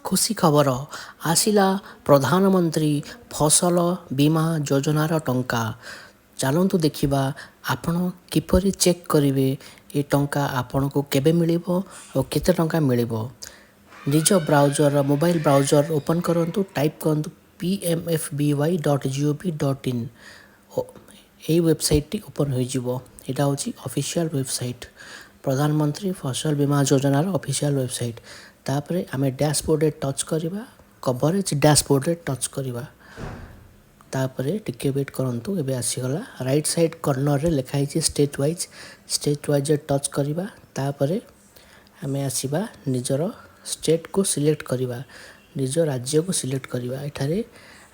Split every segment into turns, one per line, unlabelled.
ଖୁସି ଖବର ଆସିଲା, ପ୍ରଧାନମନ୍ତ୍ରୀ ଫସଲ ବୀମା ଯୋଜନାର ଟଙ୍କା। ଚାଲନ୍ତୁ ଦେଖିବା, ଆପଣ କିପରି ଚେକ୍ କରିବେ, ଏ ଟଙ୍କା ଆପଣଙ୍କୁ କେବେ ମିଳିବ ଆଉ କେତେ ଟଙ୍କା ମିଳିବ। ନିଜ ବ୍ରାଉଜର, ମୋବାଇଲ ବ୍ରାଉଜର ଓପନ୍ କରନ୍ତୁ, ଟାଇପ୍ କରନ୍ତୁ pmfby.gov.in। ଏହି ୱେବସାଇଟ୍ଟି ଓପନ୍ ହୋଇଯିବ। ଏଇଟା ହେଉଛି ଅଫିସିଆଲ୍ ୱେବସାଇଟ୍, ପ୍ରଧାନମନ୍ତ୍ରୀ ଫସଲ ବୀମା ଯୋଜନାର ଅଫିସିଆଲ୍ ୱେବସାଇଟ୍। ତାପରେ ଆମେ ଡ୍ୟାସବୋର୍ଡ଼ରେ ଟଚ୍ କରିବା, କଭରେଜ୍ ଡ୍ୟାସବୋର୍ଡ଼ରେ ଟଚ୍ କରିବା। ତାପରେ ଟିକେ ୱେଟ୍ କରନ୍ତୁ। ଏବେ ଆସିଗଲା। ରାଇଟ୍ ସାଇଡ଼୍ କର୍ଣ୍ଣରରେ ଲେଖା ହେଇଛି ଷ୍ଟେଟ୍ ୱାଇଜ୍। ଷ୍ଟେଟ୍ ୱାଇଜ୍ରେ ଟଚ୍ କରିବା। ତାପରେ ଆମେ ଆସିବା, ନିଜର ଷ୍ଟେଟ୍କୁ ସିଲେକ୍ଟ କରିବା, ନିଜ ରାଜ୍ୟକୁ ସିଲେକ୍ଟ କରିବା। ଏଠାରେ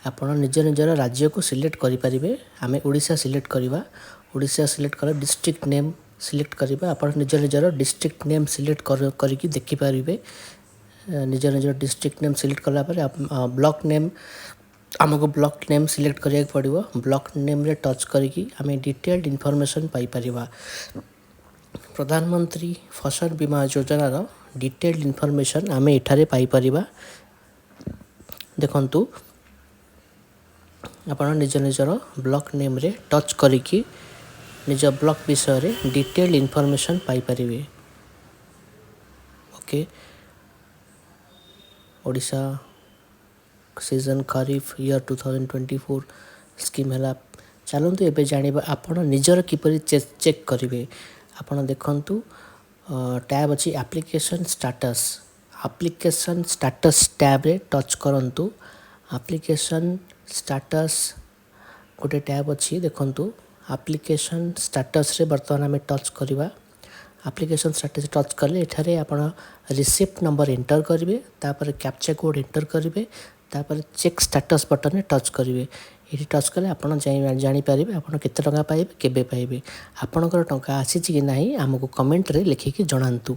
ଆପଣ ନିଜ ନିଜର ରାଜ୍ୟକୁ ସିଲେକ୍ଟ କରିପାରିବେ। ଆମେ ଓଡ଼ିଶା ସିଲେକ୍ଟ କରିବା। ଓଡ଼ିଶା ସିଲେକ୍ଟ କଲେ ଡିଷ୍ଟ୍ରିକ୍ଟ ନେମ୍ ସିଲେକ୍ଟ କରିବା। ଆପଣ ନିଜ ନିଜର ଡିଷ୍ଟ୍ରିକ୍ଟ ନେମ୍ ସିଲେକ୍ଟ କରିକି ଦେଖିପାରିବେ। ନିଜ ନିଜର ଡିଷ୍ଟ୍ରିକ୍ଟ ନେମ୍ ସିଲେକ୍ଟ କଲା ପରେ ବ୍ଲକ୍ ନେମ୍, ଆମକୁ ବ୍ଲକ୍ ନେମ୍ ସିଲେକ୍ଟ କରିବାକୁ ପଡ଼ିବ। ବ୍ଲକ୍ ନେମ୍ରେ ଟଚ୍ କରିକି ଆମେ ଡିଟେଲ୍ଡ ଇନଫର୍ମେସନ୍ ପାଇପାରିବା। ପ୍ରଧାନମନ୍ତ୍ରୀ ଫସଲ ବୀମା ଯୋଜନାର ଡିଟେଲ୍ଡ ଇନଫର୍ମେସନ୍ ଆମେ ଏଠାରେ ପାଇପାରିବା। ଦେଖନ୍ତୁ, ଆପଣ ନିଜ ନିଜର ବ୍ଲକ୍ ନେମ୍ରେ ଟଚ୍ କରିକି ନିଜ ବ୍ଲକ୍ ବିଷୟରେ ଡିଟେଲ୍ଡ ଇନଫର୍ମେସନ୍ ପାଇପାରିବେ। Okay, Odisha, season kharif, year 2024, scheme ହେଲା। ଚାଲନ୍ତୁ ଏବେ ଜାଣିବା, ଆପଣ ନିଜର କିପରି ଚେକ୍ କରିବେ। ଆପଣ ଦେଖନ୍ତୁ, ଟ୍ୟାବ୍ ଅଛି ଆପ୍ଲିକେସନ୍ ଷ୍ଟାଟସ୍। ଆପ୍ଲିକେସନ୍ ଷ୍ଟାଟସ୍ ଟ୍ୟାବ୍ରେ ଟଚ୍ କରନ୍ତୁ। ଆପ୍ଲିକେସନ୍ ଷ୍ଟାଟସ୍ ଗୋଟେ ଟ୍ୟାବ୍ ଅଛି, ଦେଖନ୍ତୁ। ଆପ୍ଲିକେସନ୍ ଷ୍ଟାଟସ୍ରେ ବର୍ତ୍ତମାନ ଆମେ ଟଚ୍ କରିବା। ଆପ୍ଲିକେସନ୍ ଷ୍ଟାଟସ୍ ଟଚ୍ କଲେ ଏଠାରେ ଆପଣ ରିସିପ୍ଟ ନମ୍ବର ଏଣ୍ଟର କରିବେ, ତାପରେ କ୍ୟାପଚା କୋଡ଼୍ ଏଣ୍ଟର କରିବେ, ତାପରେ ଚେକ୍ ଷ୍ଟାଟସ୍ ବଟନ୍ରେ ଟଚ୍ କରିବେ। ଏଠି ଟଚ୍ କଲେ ଆପଣ ଜାଣିପାରିବେ ଆପଣ କେତେ ଟଙ୍କା ପାଇବେ, କେବେ ପାଇବେ, ଆପଣଙ୍କର ଟଙ୍କା ଆସିଛି କି ନାହିଁ। ଆମକୁ କମେଣ୍ଟରେ ଲେଖିକି ଜଣାନ୍ତୁ।